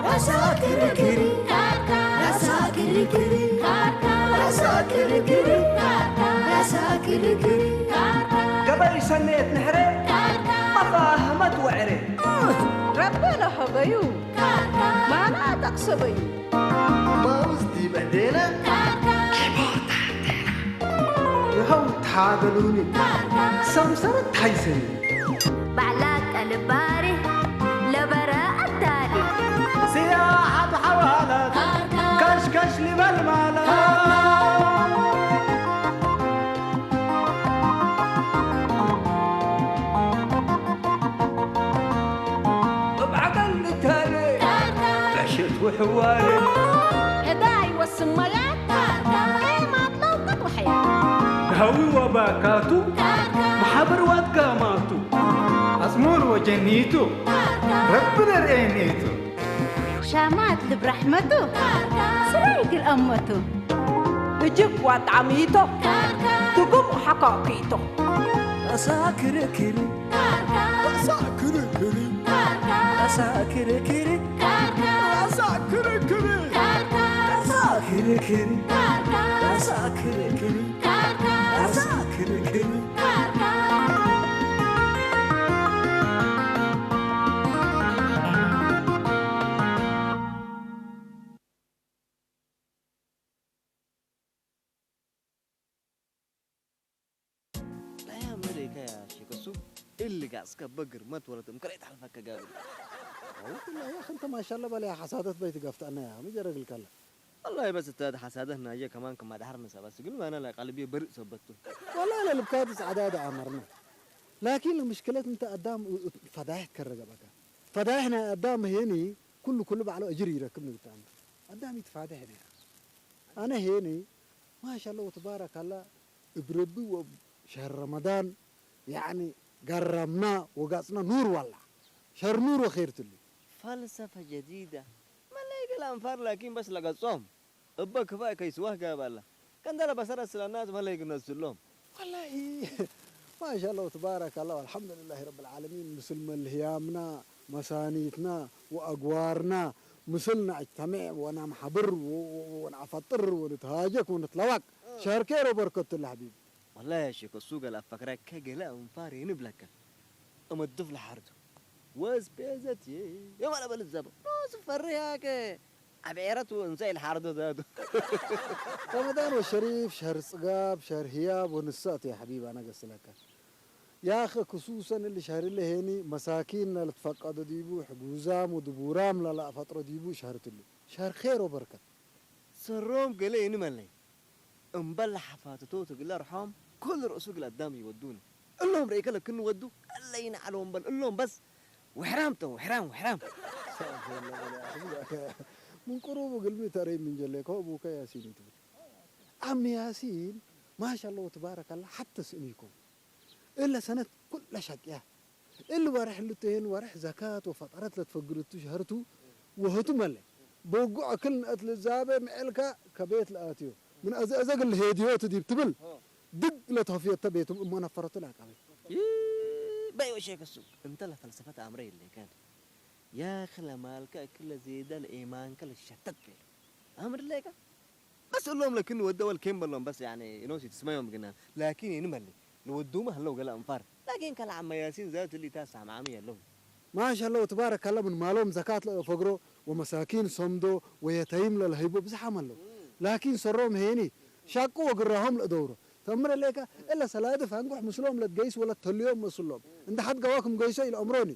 ራሳ ክርክር፣ ራሳ ክርክር፣ ራሳ ክርክር፣ ራሳ ክርክር። ገበይ ሰኔት ንሕረ፣ መኻህመት ወዕረ። ረበ ለሀበዩ፣ ማና ጠቕሰበዩ። ማውዝ ዲበ ዴና፣ ይኸው ተሓገሉኒ፣ ሰምሰረት ሓይሰኒ። ባዕላ ቀልባሪ ለበረ ኣዳሊ። ስያ ሓብ ሓዋላት፣ ካሽካሽ ሊበል ማለት። እብ ዓቀል ንታለ፣ ዕሽት ውሕዋለ። ዕዳ ይወስን ማያት፣ ኤማት ለውቀት ወሕያ። ሃዊ ወባካቱ፣ መሓበር ዋት ጋማቱ። ኣጽሙር ወጀኒቱ፣ ረቢ ለርኤኒቱ። ሻማት ልብ ራሕመቱ፣ ስራይ ግል ኣመቱ። እጅግ ዋጣሚቶ፣ ትጉም ሓካኪቶ። ራሳ ክርክር፣ ራሳ ክርክር፣ ራሳ ክርክር፣ ራሳ ክርክር፣ ራሳ ክርክር፣ ራሳ ክርክር፣ ራሳ ክርክር። ላያ መደይካ ያ ሸከሱ እልጋ እስከ በግር መት ወለት እምከረ ይትሓልፈከ ጋብር። ኣው ኩላ ያ ክንተ ማሻላ በላ ሓሳደት በይት ገፍጣና ያ ምጀረግልካለ። والله በስ እተ ሓሳደት ናየ ከማን ከማ ዳሕር ንሰባስ ግን ማና ላይ ቀልቢ በርእ ሰበቱ። والله ለልብካ ጻዕዳ ዳ ኣመርና ላኪን ምሽክለት እንተ ኣዳም ፈዳይሕ ከረገበካ ፈዳይሕ ናይ ኣዳም ሄኒ ኩሉ ኩሉ ባዕሎ እጅር ይረክብ ንግጣም ኣዳም ይትፋደሕ ነያ። ኣነ ሄኒ ማሻላ ወተባረካላ እብረቢ ወብ ሸህር ረመዳን ያዕኒ ገረምና ወጋጽና ኑር ዋላ ሸር ኑር ወኼርትሉ። ፈልሰፈ ጀዲዳ መለይ ገል ኣንፋር ላኪን በስ ለገጾም እበ ክፋይ ከይስዋህ ጋብ ኣላ ከንደለ በሰረት ስለናት መለይ ግነስሎም። والله ማሻላ ወተባረካላ ወልሐምዱሊላሂ ረብል ዓለሚን ምስል መልህያምና መሳኒትና ወኣግዋርና ምስል ነዕተምዕ ወናምሓብር ወ- ወ- ወንኣፈጥር ወንትሃጀክ ወንትለዋቅ ሸርኬሮ በርከቱላ ሐቢቢ። والله يا شيخ السوق الأفكرة كجلا أنفار ينبلك أما الدف لحرته وز بيزت يوم على بلد زبا نوز فرياك أبعيرت وانسى الحرد ذاته. رمضان والشريف شهر صقاب شهر هياب ونسات يا حبيبي أنا قصلك يا أخي خصوصا اللي شهر اللي هيني مساكين لتفقدوا ديبو حجوزام ودبورام لا لا فطرة ديبو شهر تلو شهر خير وبركة. سروم قلي نملي እምበል ሓፋትቶ ትግለ ርሖም ኩሉ ርእሱ ግል ኣዳም ይወዱን እሎም ርእከ ለክን ወዱ ኣለይና ዓለዎም በል እሎም በስ ውሕራም ተ ውሕራም ውሕራም። ምን ቅሩቡ ግልሚ ተረይ ምን ጀለ ከቡከ ያሲን ይትብል ዓም ያሲን ማሻላ ወትባረካላ ሓተ ስእኒኩም እለ ሰነት ኩለ ሻቅያ እሊ ወርሕ ልትሄን ወርሕ ዘካት ወፈጠረት ለትፈግርቱ ሸህርቱ ወህቱ መለ በጉዕ እክል ንአት ልዛበ ምዕልካ ከቤት ለአትዮ ምን አዘ አዘግ ልሄድዮ ትዲብ ትብል ድግ ለተህፍዮተ ቤቱም እሞ ነፈረቱ ለአቃበ በይ ወሸከሱ እንተ ለፈልሰፈት አምረ የለይከን ያኸ ለማልከ እክለ ዜደ ለኤማንከ ለሸተት ቤለ አምር ለይካ በስ እሎም ለክን ወደ ወል ኬም በሎም በስ ያኔ ኢኖስ ይትስማዮም ግና ላኪን ይንመል ለወዱም ሀለው ገለ አንፋር ላኪን ከለ አማ ያሲን ዛት ሊታ ሳማሚ የለው ማሻአላህ ወተባረከ አላህ ምን ማሎም ዘካት ለፈግሮ ወመሳኪን ሰምዶ ወየተይም ለለህይቦ ብዝሓም አለው ላኪን ሰሮም ሄኒ ሻቁ ወግራሆም ለደውሮ ተምረ ለካ እለ ሰላድፍ አንጎሕ ምስሎም ለትገይስ ወለ ተልዮም መስሎም እንደ ሐድ ገዋክም ገይሶ ኢለ አምሮኒ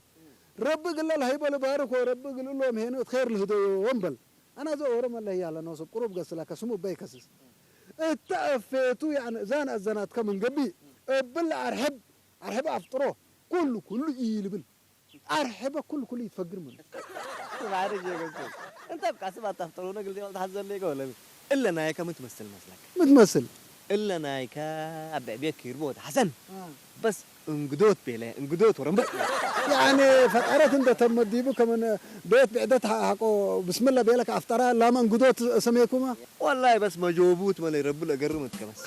ረቢ ግለ ለህይቦ ለባርኮ ረቢ ግልሎም ሄኑ እት ኸይር ልህደዮም በል አና ዘ ኦሮም አለ ያለ ነው ሰብ ቁሩብ ገስላ ከስሙ በይ ከስስ እተ አፌቱ ያነ እዛን አዘናትከ ምን ገቢ እብል አርሕብ አርሕብ አፍጥሮ ኩሉ ኩሉ ይልብል አርሕበ ኩሉ ኩሉ ይትፈግር ምን ማረጀ ገሱ እንተ ብቃ ስብ አታፍጥሩ ነግል ዲማ ተሐዘለ ይገው ለሚ እለ ናየከ ምን ትመስል መስለክ ምትመስል እለ ናይካ ኣብ ዕቤት ከይርቦ ወዲ ሓሰን። እ። በስ እንግዶት ቤለ፣ እንግዶት ወረምብጥ። ያኒ ፈጣረት እንደ ተመዲቡ ከመን ቤት ብዕደት ሓቆ ብስምላ ቤለክ ኣፍጠራ ላማ እንግዶት ሰሜኩማ። ወላሂ በስ መጆቡት መለ ረቡ ለገርም እትከመስ።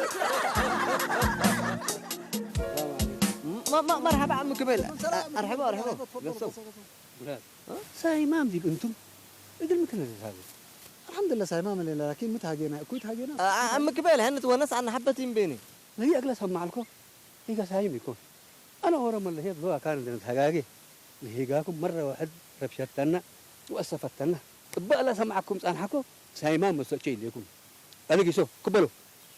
መ-፣ መ-፣ መርሐባ ዓም ክበል። ኣርሐባ፣ ኣርሐባ። ገሰው። ሳይማም ዲብ እንቱም እግል ምክነ ተሳዘ። الحمد لله ሳይማም ለና ላኪን ምት ሃጌና እኩይ ሃጌና። ዓም ክበል ሐን ትወነስ ዓና ሐበት ይምቤኒ። ለይ እግለ ሰማዕልኮ ሂጋ ሳይም ይኮን። ኣነ ኦሮሞ ለሄብ ሎ ኣካን እንደ ተጋጌ ለሂጋኩም መረ ዋሕድ ረብሸተና ወአሰፈተና። ጥባእ ላ ሰማዕኩም ጻንሓኮ ሳይማም መሰቸ ኢሌኩም። ኣነ ጊሶ ክበሎ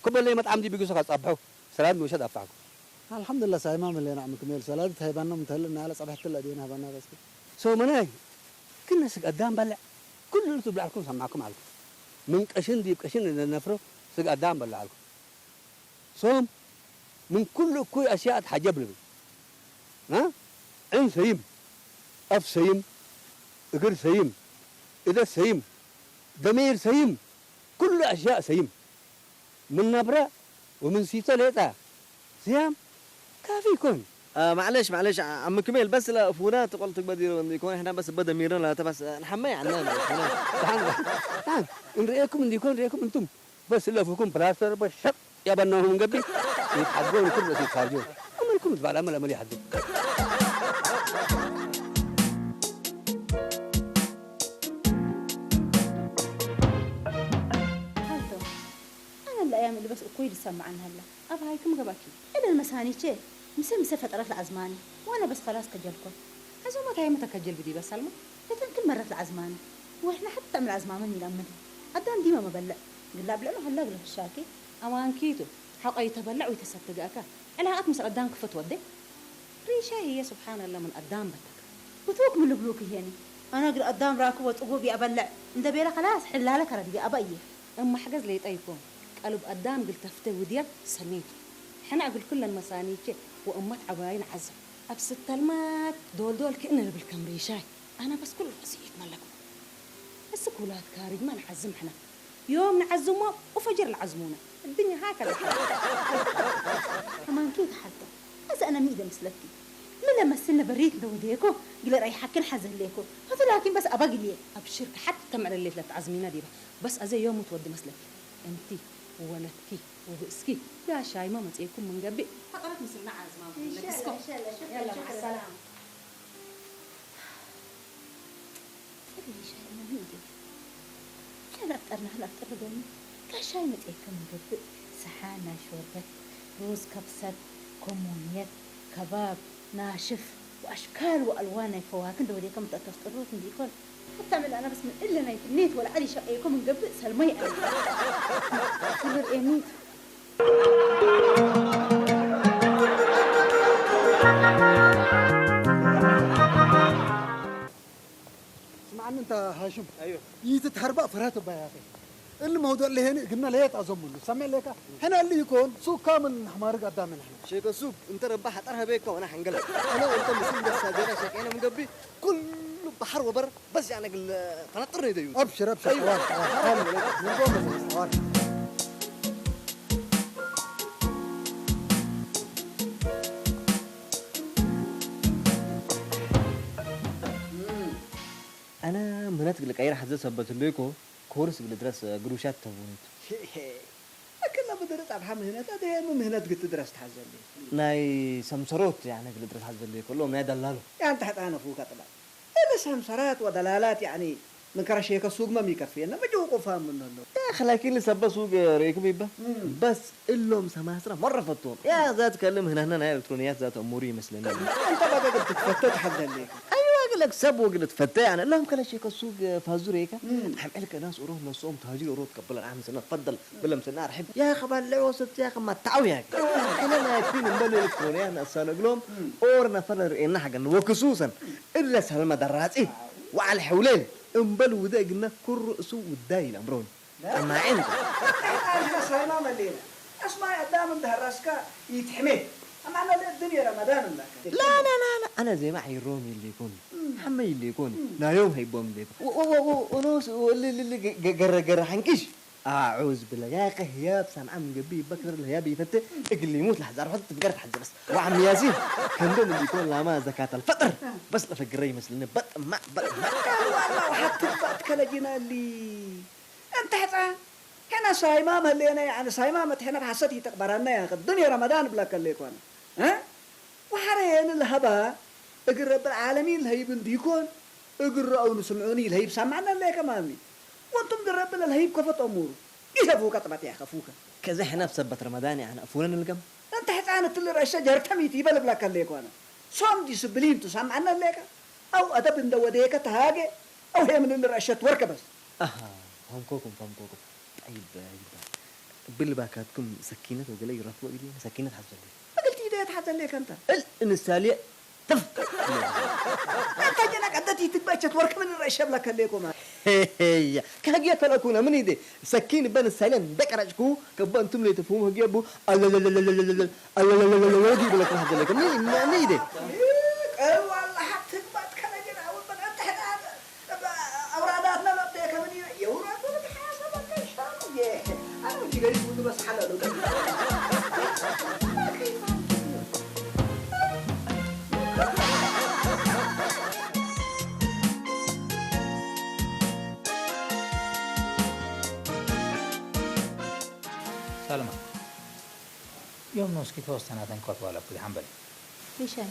ክበሎ መጥዓም ዲብ ጊሶ ካጻብሖ ሰላድ ንወሸድ ኣፋዕኩ። الحمد لله ሳይማም ለና ዓም ክሜል ሰላድ ታይባኖም ተህልና ኣለ ጸባሕት ለዲና ባና በስከ። ሶመናይ ክነ ስግ ኣዳም በልዕ ኩሉ ትብልዓልኩም ሰማዕኩም ኣልኩ። ምን ቀሽን ዲብ ቀሽን ነፍሮ ስግ ኣዳም በልዓልኩ። ሶም ምን ኩሉ እኩይ ኣሽያእ ተሓጀብ ልብል። እ? ዕን ሰይም፣ ኣፍ ሰይም፣ እግር ሰይም፣ እደ ሰይም፣ ደሚር ሰይም፣ ኩሉ ኣሽያእ ሰይም። ምን ነብረ ወምን ሲቶ ሌጣ ስያም ካፊ ይኮን። ማዕለሽ ማዕለሽ ዓም ክሜል በስ ለእፉና ትቆል ትግበዲሮ እንዲኮን ሕና በስ በደሚርና ላተባስ ንሓመይ ዓና ንእፉና። ታን ታን እንርእየኩም እንዲኮን ርእየኩም እንቱም በስ ለእፉኩም ፕላስተር በስ ሸቅ ያበናሁም ገቢ ይትሓጎን ኩል በስ ይትካርጆ። ኣመልኩም ትባል ኣመል ኣመል ይሓድም። ሓንቶ ኣነ ለኣያም ልበስ እኮይ ልሰማዓን ሃላ ኣብ ሃይኩም ገባኪ። እደን መሳኒቼ ምሰ ምሰ ፈጠረት ለኣዝማኒ ዋና በስ ከላስ ከጀልኮ። ሕዞ መታይመ ተከጀል ብዲ በሳልማ እተን ክል መረት ለኣዝማኒ ወሕና ሐታ ምን ኣዝማመን ኢላምን ኣዳም ዲማ መበልዕ ግላ ብልዕማ ሀላ ግለ ፍሻኪ። ኣማንኪቱ ሐቆ ይተበልዕ ወይተሰትጋእካ ዕላቀት ምስ ኣዳም ክፈት ወደይ ሪሻ ህየ ስብሓን ኣላ ምን ኣዳም በተክ። ብቱክ ምን ልብሉክ ህየኒ ኣነ እግል ኣዳም ራክቦ ጽጉብ ይኣበልዕ እንደ ቤለ ከላስ ሕላለ ከረድቢ ኣባ እየ። እማሕገዝ ሌጠ ይኮን ቀልብ ኣዳም እግል ተፍተ ውድየት ሰኒቱ። ሕነ እግል ኩለን መሳኒቼ ወእመት ዐባይን ዐዘ ኣብ ስተልማት ዶልዶል ክእነ ልብል ከም ሪሻይ ኣነ በስ ኩሉ ረስዒት መለክሞ። እስክ ውላድ ካሪጅማ ንዓዝም ሕነ ዮም ንዓዝሞ ወፈጅር ለዓዝሙነ። الدنيا هكذا حالها. أمان كيف حالته؟ هذا أنا ميدة مثلتي. من لما السنة بريك دوديكو قل رايحة كن حزن ليكو. هذا لكن بس أبا قليه. أبشرك حتى تمعل الليل لتعزمينا ديبا. بس أزي يوم تودي مثلتي. أنتي وولدكي وبئسكي يا شايمة متيكم من قبي. فقرت مثلنا عازمة إن شاء الله، إن شاء الله. شكرا، يلا، مع شكرا. السلامة. ሻይ መን እዩ? ሻይ ናፍጠርና ክነፍጥር ዶኒ? ካብ ሻይ መፅኤካ ምግብእ ሰሓን ናይ ሾርበት፣ ሩዝ፣ ከብሰት፣ ኮሞንየት፣ ከባብ፣ ናሽፍ፣ ወኣሽካል ወኣልዋን ናይ ፈዋክን ደወዴካ ምተእተፍጥሩት እንዲኮን። ሓታ ምን ኣና በስ ምን እለ ናይ ትኔት ወልዓሊ ሸቀይኮ ምንገብእ ሰልመይ ኣነ። ክብር ኤሚት። ስምዓኒ እንታ ሃሽም፣ ኣይወ። ይትትሃርባእ ፍርሃት እባ ያኸ። እል መውደእ ለሄኒ እግና ለየት ኣዘሙሉ። ሰምዕ ለካ፣ ሕና እል ይኮን፣ ሱካ ምን ንሕማርግ ኣዳምን ሕና። ሼከ ሱክ፣ እንተ ረባ ሓጠር ሀበየካ ወና ሓንገል። ኣነ ወንተ ምስል ደሳ ጀዳ ሸቄነ ምገቢ፣ ኩሉ ባሕር ወበር በስ ያነ ግል ፈነጥር ነው ይደዩ። ኣብሽር፣ ኣብሽር፣ ኣዋር፣ ኣዋር፣ ኣዋር፣ ኣዋር። ኣነ ምህነት ግል ቀይር ሓዘ ሰበት እንዶ ይኮ ኮርስ ግል ድረስ ግሩሻት ተቡኒት። ኣክላ ብድሪ ጻብሓ ምህነት ኣደየም ምህነት ግትድረስ ትሓዘሉ። ናይ ሰምሰሮት ያነ ግልድረስ ሓዘሉ ከሎ ናይ ደላሎ። ያን ተሕጣነፉ ከጥባል። እለ ሰምሰራት ወደላላት ያኒ ምን ከረሼከ ሱግመም ይከፍየና መጀውቁፋ ምን ኣሎ። يا أخي لكن لسبة سوق ريكم يبا. بس إلهم سماسرة مرة فتون. يا ذات كلم هنا هنا يا إلكترونيات ذات أموري مثلنا. أنت بقى قلت تفتت حد اللي. أيوة أقول لك سب وقلت فتة يعني اللهم كلا شيء كسوق فازوريكا. عم إلك ناس أروح نصوم تهاجر أروح تقبل العام سنة تفضل. ብለምስና ርሕብ ያ ኸባን ለወሰት ያ ኸማ ታውያ። ሕነ ናይ ፊን እምበል ኤሌክትሮንያ ነእሳነ እግሎም ኦር ነፈር ርእና ሓገን ወክሱሰን እለ ሰልመ ደራጺ ወዓል ሕውሌል እምበል ውደ እግነ ኩሩ እሱ ውዳይ ኢለምሮን። ጠማዒን። ሰልማ መሌና እስማይ ኣዳም እንተሃራስካ ይትሕሜ። ኣማና ለእድን የረመዳን እላከ። لا لا لا لا أنا زي ما حيروم يليكون. حمي يليكون. لا يوم هيبوم يليكون. ونوس ولي لي قرر قرر حنكش. أعوذ بالله يا أخي، هياب سامعة من قبي بكر الهياب يفتح. اقلي يموت لحظة، روح تبقر تحت بس. وعم ياسين، كندوم اللي يكون لاما زكاة الفطر. بس لا فقر يمسلني بط ما بط ما. والله حتى بط كلا جينا اللي أنت حتى هنا صايمة ملينا، يعني صايمة متحنا بحسد يتقبرنا يا أخي. الدنيا رمضان بلا كليكونا. ها؟ وحرين الهبا، اقرب العالمين الهيب ديكون، اقرأوا سمعوني الهيب سمعنا ليك مامي. وانتم قرب الهيب كفت أمور. إذا فوق طبعت يا خفوك. كذا حنا بسبت رمضان يعني أفونا نلقم. أنت حتى أنا تلي رأي شجر تميت يبل بلا كليكونا. صوم ديسبلين تسمعنا ليك. أو أدب إن دوديك تهاجي. أو هي من اللي رأشت ورك بس. أها، فهمكوكم، فهمكوكم. طيب، يبقى بالباكاتكم سكينة وقال لي رفوع دي سكينة حصل. ما قلت إذا يتحدى ليك أنت. الإنسالية تف. أنت جنك أدتي تبقى تورك من الرأي شبلك الليكم. هي، كهجية كلاكونا من إيدي. سكين بن السالين دك رجكو، كبا أنتم لي تفهموا هجية بو. الله، الله، الله، الله، الله، الله. الله، الله، الله، الله، الله، يجيب لك واحد لك. مين، مين، مين ده؟ إيه، والله حتى ما تكلم جنا، أول ما أنت هنا، أوراداتنا لو تيك من يورا، أقول لك حاسة ما كان شرط. إيه، أنا وجي غريب وأنت بس حلال. ما كيف. ሰልማ፣ ዮም ኖስኪ ተወሰናተን ኮት ዋላ ብዝሓን በል። ሪሻይ፣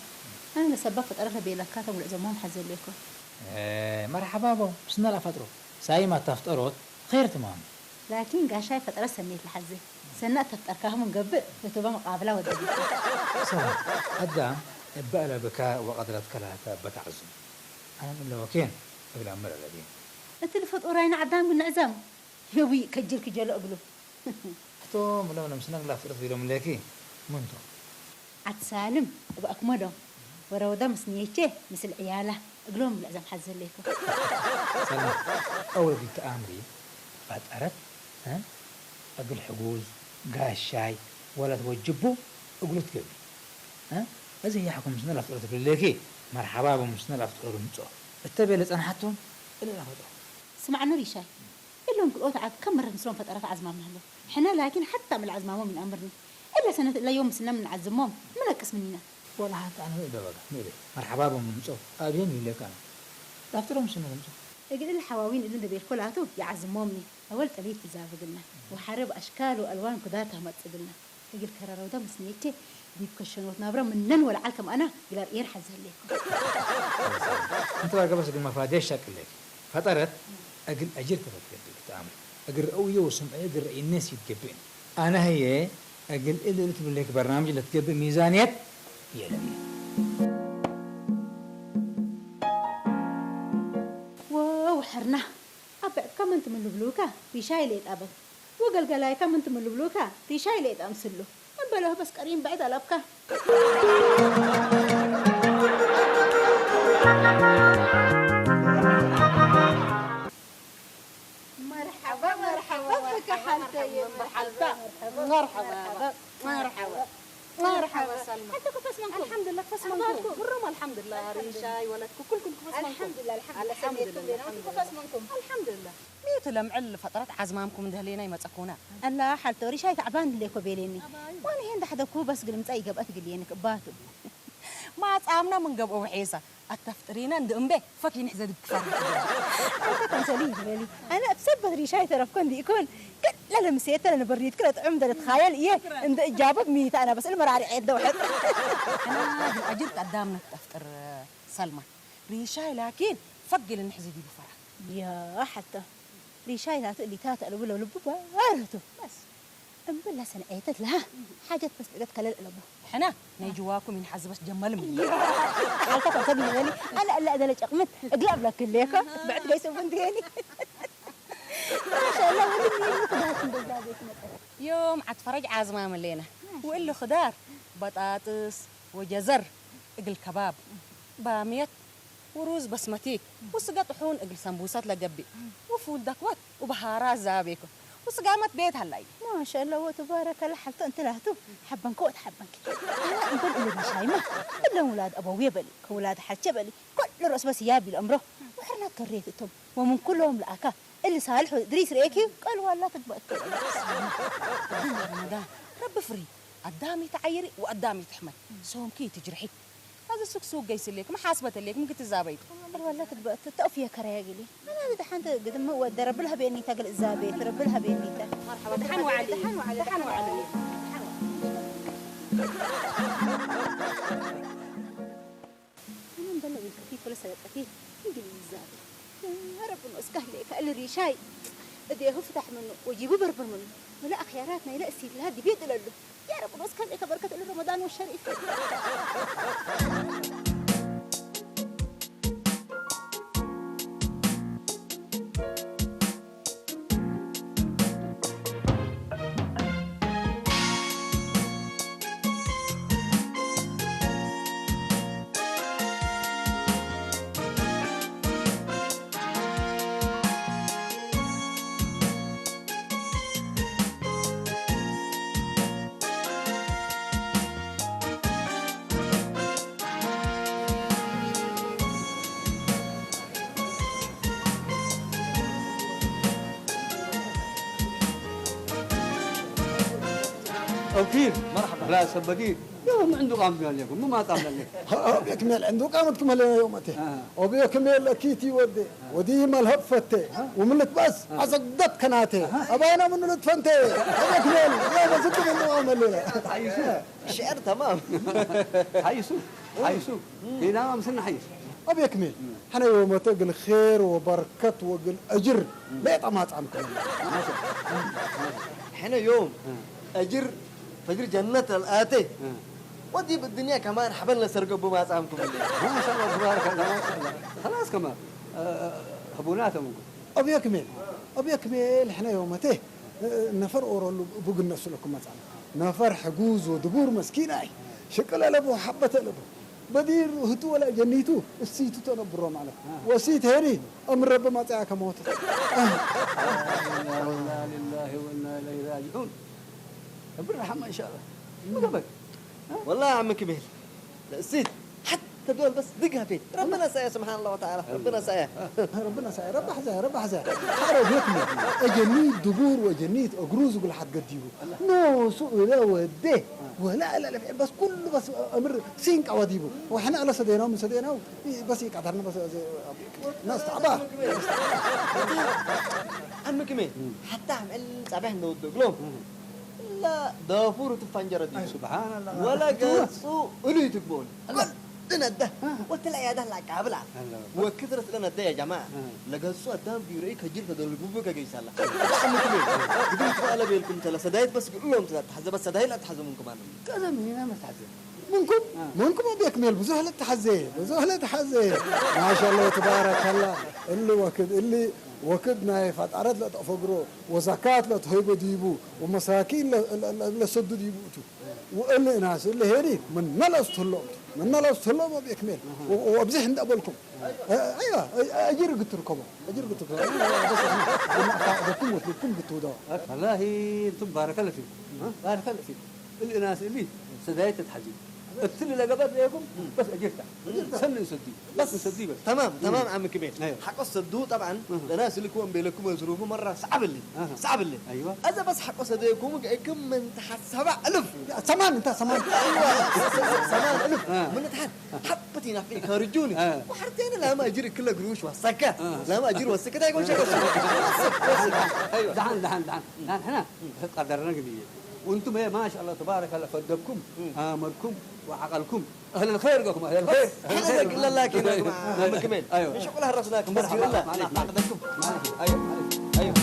ኣነ ንሰባ ፈጠረ ለቤለካ ተጉልዕ ዘሞም ሓዘ ኣለኮ። ኤ፣ መርሓባ ቦ፣ ምስና ለፈጥሮ። ሳይማ ተፍጠሮት ኸይር ትማም። ላኪን ጋሻይ ፈጠረ ሰሜት ለሓዘ። ሰናእ ተፍጠርካኹም እንገብእ፣ ለቶባ መቃብላ ወደቢ። ሰላም፣ ኣዳም፣ እበ ለብካ ወቀድረትከ ለሃተ በተዓዙ። ኣነ ምን ለወኬን፣ እብላ ምር ኣለብየን። እቲ ልፈጦራይና ኣዳም ግን ንዕዘም። የዊ ከጅል ክጀሎ እግሉ። እቶም እሎም ነምስነን ላፍጥረት ቢሎም ለኪ ምንቶ? ዓት ሳልም እባእክሞ ዶ ወረወዳ ምስንየቼ ምስል ዕያላ እግሎም ብልዕዛም ሓዘለይኮ። ሰልማ፣ ኣወል ቢት ኣምሪ ፈጠረት፣ እ? እግል ሕጉዝ፣ ጋሻይ፣ ወለት ወጅቡ እግሉ ትገቢ። እ? እዚ ያሕኩም ምስነ ላፍጥረት ብልለኪ መርሓባ ብምስነ ላፍጥረት ምጾ። እተቤለ ጸንሓቶም እለ ላፈጥሮ። ስማዕኖ ሪሻይ። እሎም ክልኦት ዓድ ከም መረት ምስሎም ፈጠረት ዓዝማምና ኣሎ። ሕነ ላኪን ሓታ ምል ዓዝማሞም ይንኣምርኒ። እለ ሰነት እለ ዮም ምስና ምንዓዝሞም ምነቅስ ምኒና። ወላ ሓታ ኣነ ምእደ በጋ፣ ምእደ። መርሓባ በምምጾ ኣብየን ይብለካ ኣነ። ዳፍትሮም ስነ ምምጾ። እግል እል ሓዋዊን እልን ደቤልኮ ላቱ ይዓዝሞምኒ። ኣወል ጠሊት ትዛብግልና። ወሓረብ ኣሽካል ወኣልዋን ኩዳር ታመጽግልና። እግል ከረረውዳ መስኔቼ ዲብ ከሸኖት ናብራ ምነን ወለዓል ከም ኣና ግላብ ኤር ሓዘ ህሌኮ። እንተ ዋገበስ እግል መፋዴ ሻቅሌክ ፈጠረት እግል አጅር ተፈትገድ ብትአምር እግል ረእውዮ ወስምዕዮ እግል ረእይነስ ይትገብእን። አነ ህዬ እግል እሊ እሊ ትብሌክ በርናምጅ ለትገብእ ሚዛንየት የለን። ወው ሕርና። ኣብ ብዕጥካ ምን ትምሉ ብሉካ ሪሻይ ሌጣ በል። ወገልገላይካ ምን ትምሉ ብሉካ ሪሻይ ሌጣ ምስሉ። እምበለህ በስ ቀሪም ብዕድ ኣለብካ። መርሓባ፣ መርሓባ፣ ፈካ ሓልተየ፣ መርሓባ፣ መርሓባ፣ መርሓባ። መርሓባ ሰልማ። ሓንቲ ክፈስ መንኩም። ኣልሓምዱሊላህ፣ ክፈስ መንኩም። ኣኽባርኩም? ብሩም ኣልሓምዱሊላህ፣ ሪሻይ ወለድኩ፣ ኩልኩም ክፈስ መንኩም። ኣልሓምዱሊላህ፣ ኣልሓምዱሊላህ። ኣልሓምዱሊላህ፣ ሰሜትኩም ቤና፣ ኣልሓምዱሊላህ። ክፈስ መንኩም። ኣልሓምዱሊላህ። ሚቱ ለምዕል ፈጠረት ዓዝማምኩም እንደህሌና ይመጸኩና። ኣላ ሓልቶ ሪሻይ ተዕባን ህሌኮ ቤሌኒ። ኣባዩ። ዋን ይሄ እንዳሕደኩ በስ ግልምጻ ይገብአት ግልየኒ ክባቱ። ማጻምና ምን ገብኦ ውሒሳ። ኣተፍጥሪና እንድእምቤ ፈኪ ንሕዘ ድግፋ። ኣንተ ተምሰሊ ይበሊ። ኣነ ኣብ ሰበት ሪሻይ ተረፍኮ እንዲእኮን። ገለ ለምሴተ ለነበርኒትክ ለጥዑም እንደ ልትኻየል እየ። እንደ እጃበብ ሚተ ኣነ በስ ልመራሪ ዔት ደውሐት። ኣና ግን ኣጅር ቀዳም ነትጠፍጥር ሰልማ። ሪሻይ ላኪን ፈግል ንሕዚ ዲቡ ፈራ። ያ ሓታ ሪሻይ ላቱ እሊታ ተእልቡ ለልቡ ባረቱ። በስ። እምበል ላሰን ዔተት ለሃ ሓጀት በስ ብዕደት ከለል እለቡ። ሕና ናይ ጅዋኩም ይንሓዝበስ ጀመልም። ያ፣ ሓልካ ተምሰል ይበሊ። ኣነ እላ እደለ ጨቕምት እግላ እብለክ ህሌኮ። ብዕድ ገይሰ ቡን ትገኒ። ማሻአላ፣ ወንድም ይሄ ምክንያት እንደዛ ቤት መጠን። ዮም ዓት ፈረጅ ዓዝማ መሌና። ማሻአላ። ወእሊ ኽዳር፣ በጣጥስ ወጀዘር፣ እግል ከባብ፣ ባምየት፣ ወሩዝ በስመቲ፣ ወስጋ ጥሑን እግል ሰምቡሳት ለገብእ፣ ወፉል ደክወት፣ ወበሃራት ዛቤኮ፣ ወስጋመት ቤት ሀላይ። ማሻአላ ወተባረከላ፣ ሐልቶ እንተ ላህቱ፣ ሐበንከ ወተሐበንኪ። አና እንበል እለ ቢሻይማ፣ እብለን ውላድ አበውየ በሊ፣ ከውላድ ሐልቼ በሊ፣ ኩሉ ረእስ በስ ያብ ይልአምሮ፣ ወሕርናት ከሬት እቶም፣ ወምን ኩሎም ለአካ፣ እሊ ሳልሕ ድሪስ ርእየኪ ቀልዋላ ትግባእ ትብል። ኣዱኛ ረመዳን፣ ረቢ ፍሪ። ኣዳሚ ተዓይሪ ወኣዳሚ ትሕመድ። ሶምኪ ትጅርሒ። ኣዚ ሱክ ሱክ ገይስሌክ፣ መሓስበት ሌክ፣ ምክትዛበይት። ቀልዋላ ትግባእ ተጠውፊ የከረያ ገሊ። ኣነ ደሓን ግድም ወደ ረብል ሃቤኒታ ገል እዛቤት ረብል ሃቤኒታ። መርሓባ፣ ደሓን ዋዕሊ። ደሓን ዋዕሊ። ደሓን ዋዕሊ። ኣነ እንደለ ዊልከፊ ፖለሰ ለጠፊ እንግሊዝ ዛቢ። ረብኖ እስካ ህሌካ እልሪ ሻይ እዴሁ ፍታሕ ምኑ ወጂቡ በርብር ምኑ። ወላ ኣኽያራት ናይለ እሲብላ ዲቤ ጥለሉ። ያ ረብኖ እስካ ህሌካ በርከት እሉ ረመዳን ወሸሪፍ። أوكيل. مرحبا. لا، سبقين. يوم عندو قام قال لكم، مو ما قام قال لكم. أبيك ميل عندو قامت كم هلا يوم أتي. آه. أبيك ميل أكيتي ودي. ودي ملهب فتي. وملك بس. آه. عزق دت كناتي. أبانا من لطفنتي. أبيك ميل. يا بس أنتم من نوع مليلة. تعيسو. شعر تمام. تعيسو. تعيسو. هنا ما مسنا حيس. أبيك ميل. حنا يوم تقل خير وبركة وقل أجر. ما يطمع طعمكم. حنا يوم أجر فجر جنة الآتي. ودي بالدنيا كمان حبلنا سرقوا بما طعمكم الليل. ما شاء الله، تبارك الله، ما شاء الله. خلاص كمان. آه، آه، أبوناتهم. أبيك ميل. أبيك ميل، حنا يوم تيه. نفر أورلو بوغن نسلكم مثلا. نفر حجوز ودبور مسكين أي. شكل لبو حبة لبو. بدير هتو ولا جنيتو، السيتو تنبرو معنا. وسيت هني، أمر رب ما تعاك موت. إنا لله وإنا إليه راجعون. رب الرحمة إن شاء الله. ما قبل. والله يا عم كميل. السيت. حتى دول بس دقها فيه. ربنا سايا سبحان الله وتعالى. ربنا سايا. ربنا سايا. رب حزايا، رب حزايا. حارب يكمل. أجنيت دبور وأجنيت أقروز وكل حد قديبو. نو سوء لا وديه. ولا لا لا، بس كل بس أمر سينك أوديبو. وإحنا على سدينا ومن سدينا بس يقدرنا بس ناس تعبان. عمك مين؟ حتى عم قال صباح نود قلوب. لا دافور تفنجر دي. سبحان الله. ولا قصو إلي تقبل. قلت نده. قلت لا يا ده لا قابل. وكثرة لنا ده يا جماعة. لقصو الدم بيري كجيل فدل بوبو كجيس الله. عمك مين؟ قدرت على بيلكم تلا سدايت بس قلهم تلا تحزب السدايت لا تحزب منكم أنا. كذا من هنا ما تحزب. منكم؟ منكم أبيك ميل بزوه لا تحزي، بزوه لا تحزي. ما شاء الله تبارك الله. اللي وكد، اللي وكدنا يفات أرد لا تفقروا، وزكاة لا تهيبوا ديبو، ومساكين لا، لا، لا، لا سدوا ديبو تو. واللي ناس اللي هيري من نلص تلوم، من نلص تلوم أبيك ميل. و-، وأبزح عند أبلكم. آه، أيوة، أ-، أجير قلت لكم، أجير قلت لكم. أيوة، بس إحنا، إحنا أفعالكم وكلكم قلتوا ده. والله أنتم بارك الله فيكم. ها؟ بارك الله فيكم. الإناث اللي سدايت تتحجي. التل اللي قبل ليكم بس أجرته. سن يسدي. بس يسدي بس. تمام، تمام، عم كميل. أيوة. حق الصدو طبعًا، الناس اللي كون بيلكم يصرفوا مرة صعب اللي. صعب اللي. أيوة. إذا بس حق صديكم كم من تحت سبع ألف. لا، ثمان، أنت ثمان. أيوة. ثمان ألف. من تحت. حبتي نفي خارجوني. وحرتين لا ما أجري كل قروش وسكة. لا ما أجري وسكة، ده يقول شيء. أيوة. دعان، دعان، دعان. دعان هنا. قدرنا قديه. وأنتم إيه، ما شاء الله تبارك الله، فدكم، عمركم وعقلكم. أهل الخير قالكم، أهل الخير. أهل الخير. إحنا قلنا لكن يا جماعة، أيوة. مكمل. أيوة. مش أقول هالرسول لكن، بس مرحبا. يقول الله. معلش، معلش. نقدركم. معلش. أيوة. أيوة.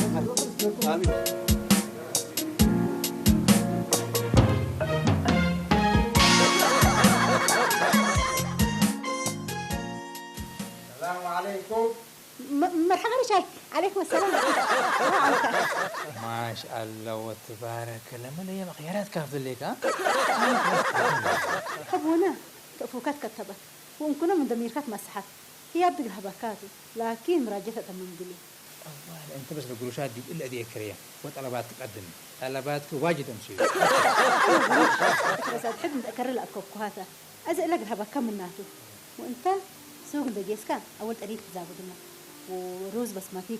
السلام عليكم. م-، مرحبا رشاي. عليكم السلام. ما شاء الله وتبارك الله. من هي مخيرات كاف ذلك، ها؟ حبونا، تفوكات كتبت. وإن كنا من ضميركات مسحت. هي بدك هبكاتي. لكن مراجعة تمام قلي. والله أنت بس القروشات دي إلا دي كريه. وطلبات تقدم. طلباتك واجد أمشي. بس أتحب نتأكد لك كوكوهاتا. أزئ لك الهبكة مناتو. وأنت سوق دقيسكا أول طريق تزاودنا. وروز بسمتيك.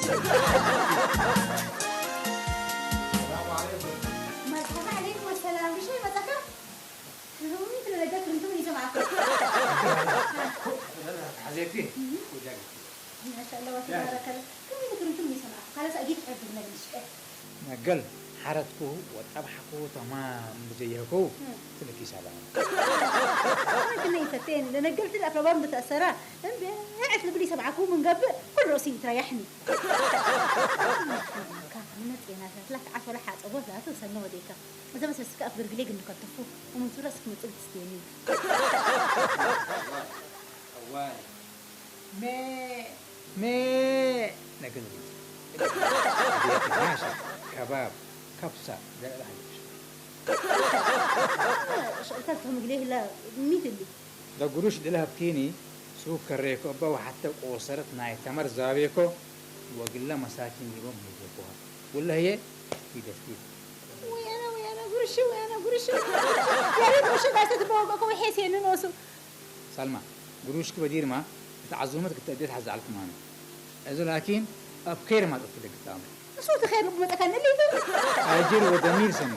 ሰላም ዓለይኩም። መርሓባ ዓለይኩም ኣሰላም። ብሻይ መጻኻ? ንህቡኒ ትለለገ ክርንቱ ምን ይሰማዕኩ? ሓዜቲ? ማሻኣላ ወተባረከላ። ከመይ ክርንቱ ምን ይሰማዕኩ? ካለስ ኣጊት ሕብር ነግንሽቀ። መገል ሓረትኩ ወጣብሓኩ ተማም ብዘየህኩ እም። ትልኪ ሰላም። ከመይ ፈቴን ለነገልቲ ለኣፍረባም ብተእሰራ እምቢ ዕት ልብል ይሰማዕኩ ምን ገብእ ኩል ርእሲ ይትረያሕኒ። ካብ ምነጽ የናታት ላክ ዓሶ ለሓጸቦት ላቱ ሰነ ወዴካ። እዛ በስበስ ከኣ ብርግሌ ግን ከተፉ፣ ወመንሱራ እስክ መጽል ትስቴኒ። እዋይ፣ እዋይ። ሜ፣ ሜ፣ ነግን። ማሻ፣ ከባብ፣ ከብሳ፣ ገለ ሓይሽ። ሸእልታት ተምግሌ ህላ ሚት እንዲ። ለጉሩሽ ድለሀብኪኒ ሱብ ከሬኮ እበ ወሐተ ቆሰረት ናይ ተመር ዛቤኮ ወግለ መሳኪን ሊቦም ሄጀኮሃ። ወለ ህየ ሂደት ኪድ። ወያነ፣ ወያነ፣ ጉርሽ፣ ወያነ፣ ጉርሽ። ያሬድ ሙሽ ጋር ስትበወቀ እኮ ሄሴን ኖሱ። ሳልማ፣ ጉሩሽክ በዲርማ፣ እት ዓዙመት ክተእዴት ሐዛልክ ማኑ። እዚ ላኪን፣ ኣብ ከይር ማጠት ክደግታም። እሱ ተኸይር ልቡ መጠካ ንሊቱ። ኣጅር ወደሚር ሰኒ።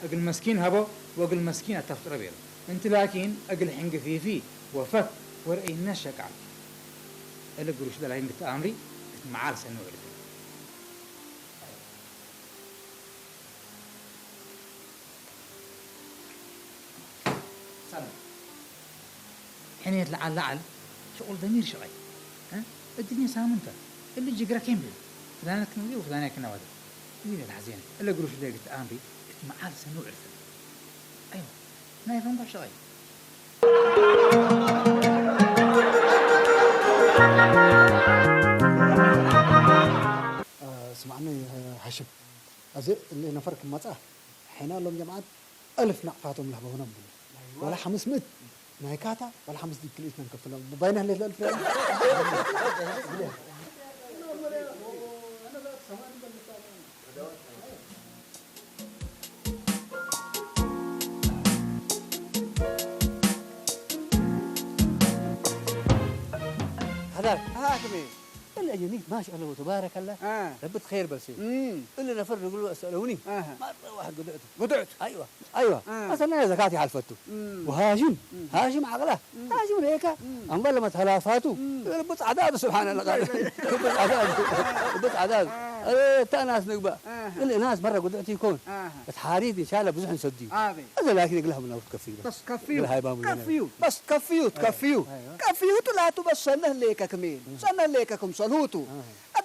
እግል መስኪን ሀቦ፣ ወእግል መስኪን ኣተፍጥረ ቤሩ። እንቲ ላኪን እግል ሕንግፊፊ ወፈክ ወርአይነ ሸቃል። እለ ግሩሽ ለላኪን ግተ ኣምሪ እት መዓል ሰኒ ውዕልት። ሰኒ። ሕኔት ለዓል ለዓል ሽቁል ደሚር ሸቀይ። እ? እድልኛ ሳምንተ እሊ ጅግረ ኬምብል ፍላነ ክንብሊ ወፍላነ ክናወደ። ይለ ተሐዜነ እለ ግሩሽ ለግት ኣምሪ እት መዓል ሰኒ ውዕልት። ኣይዋ ናይ ፈንጎሕ ሸቀይ። ስማዕኒ ሃሽም፣ እዚ እለ ነፈር ክመጻ ሐና ሎም ጀምዓት እልፍ ናቕፋቶም ለህበውና ብሉ። ወላ ሓምስ ምእት ናይ ካታ ወላ ሓምስ ዲብ ክልኢት ነንከፍሎም። ባይና ህሌት ለእልፍ ሪያል። حذاك. حاكمي. الأجنيك ما شاء الله وتبارك الله. آه. ربت خير بس. مم. إلا نفر نقول له اسألوني. آه. مرة واحد قدعته. قدعته. أيوة. أيوة. آه. أصلًا أنا زكاتي حلفته. مم. وهاشم. مم. هاشم عقله. مم. هاشم هيك. مم. أنقل لما تلافاته. مم. ربت عذاب سبحان الله. ربت عذاب. ربت عذاب. آه. إيه، تا ناس نقبة. آه. إلا ناس مرة قدعتي يكون. آه. بتحاريد إن شاء الله بزحن سدي. آه. هذا لكن يقلها من أوت كفي بس. بس كفيو. يقلها يبان من كفيو. بس كفيو، تكفيو. أيوة. كفيو تلاتو بس سنه ليك كمين. سنه ليك كم صلوتو. آه.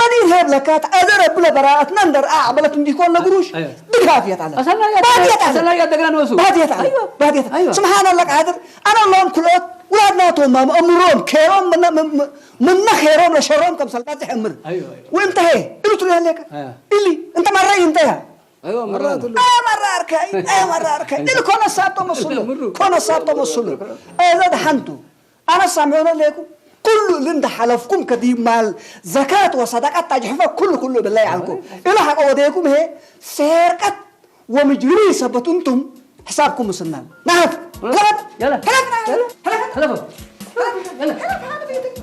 በዲር ሄብ ለካ ተኣዘረ ብለ በራኣትና እንደር ኣዕበለት እንዲኮን ነግሩሽ ኣዮ። ድጋፍ የጣለ أصلنا يا ባድየት ኣለ أصلنا يا دقنا نوسو ባድየት ኣለ أيوة ባድየት أيوة ስብሓን ኣላ ቃድር ኣነ ኣለዎም ክልኦት ውላድናቶም ኣእምሮም ኬሮም ምነ ኬሮም ለሸሮም ከም ሰልጣት ዝሕምር أيوة أيوة ወእንተሄ እሉ ትሪያ ኣለካ أيوة እሊ እንተ መራይ እንተያ أيوة مرات ኣያ መራርካይ ኣያ መራርካይ እሉ ኮነ ሳብቶ መስሉ ምሩ። ኮነ ሳብቶ መስሉ እዛ ድሓንቱ ኣነ ሳምዑነ ኣለኩ ኩሉ እሊ እንዳሓለፍኩም ከዲ ማል ዘካት ወሰዳቃት ታጅሕፈ ኩሉ ኩሉ ብላይ ዓልኩ። እላ ሓቀ ወደይኩም ሄ ሰርቀት ወምጅሪሚ ሰበት እንቱም ሕሳብኩም ምስናል። ናህፍ! ሕለፈት! يلا ሕለፈት! يلا ሕለፈት! حلفه يلا ሕለፈት!